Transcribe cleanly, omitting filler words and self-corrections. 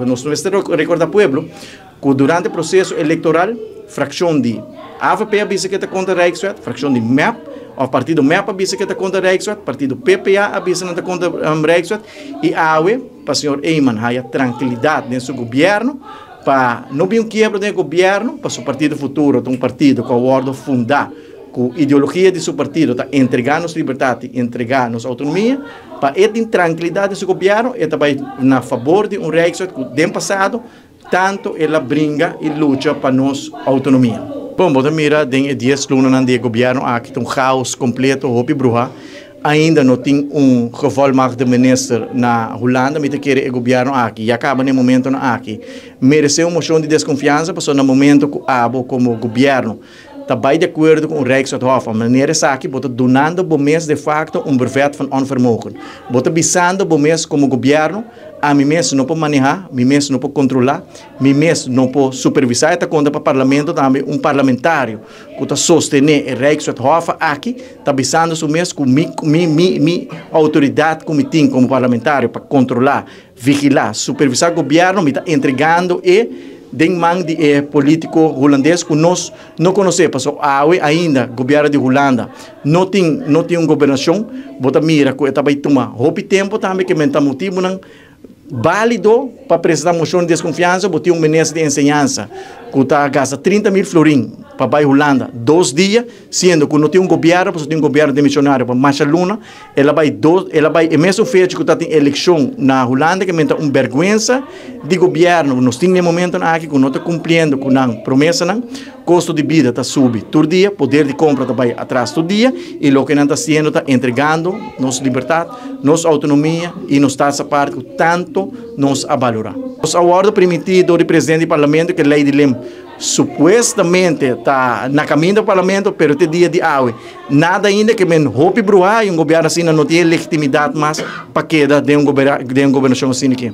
Nos mester recorda pueblo cu durante proceso electoral fraccion di AVP a bisa cu ta contra Rijkswet, fraccion di MEP of partido MEP a bisa cu ta contra Rijkswet, partido PPA a bisa nan ta contra Rijkswet y awe pa señor Eman haya trankilidad den su gobierno, pa no bin un kiebro den e gobierno, pa su partido Futuro ta un partido cu a wordo funda cu ideologia di su partido ta entrega nos libertad y entrega nos autonomia, pa e tin trankilidad den su gobierno e ta bay na fabor di un Rijkswet cu den pasado tanto el a bringa y lucha pa nos autonomia. Bon, bo ta mira den e dies lunanan di e gobierno aki ta un chaos completo, hopi bruha. Ainda no tin un gevolmagde minister na Hulanda. Mi ta kere e gobierno aki ya caba na e momentonan aki merece un mocion di desconfiansa, pasobra na momento cu abo como gobierno ta bay di acuerdo cu un Rijkswethof, a manera esaki bo ta dunando bo mes de facto un brevet van onvermogen. Bo ta bisando bo mes como gobierno, Ami mes no por maneha, mi mes no por controla, mi mes no por supervisa. E ta conta pa Parlamento tambe, un parlamentario cu ta sostene e Rijkswethof aki ta bisando su mes cu mi mi mi mi autoridad cu mi tin como parlamentario pa controla, vigila, supervisa gobierno mi ta entregando e den man di e politico Hulandes cu nos no conoce, pasobra awe ainda gobierno di Hulanda no tin no tin un gobernacion. Bo ta mira cu e ta bay tuma hopi tempo tambe ke men ta motibonan balido pa presenta mocion di desconfiansa. Bo tin un minister di enseñansa cu ta gasta 30.000 florin pa bay Hulanda 2 dia, siendo cu no tin un gobierno, pasobra tin un gobierno demisionario pa masha luna. El a bay dos, el a bay e mesun fecha cu ta tin eleccion na Hulanda, ke men ta un berguensa di gobierno nos tin den momentonan aki cu no ta cumpliendo cu nan promesanan. Costo di bida ta subi tur dia, poder di compra ta bay atras tur dia y loke nan ta haciendo ta entregando nos libertad, nos autonomia y nos tasa aparte cu tanto nos a valora. Nos a wordo primiti door di presidente di parlamento cu e ley di LIM supuestamente ta na caminda pa parlamento, pero te dia di awe nada ainda, ke men hopi bruha y un gobierno asina no tin legitimidad mas pa keda den un gobernacion asina aki.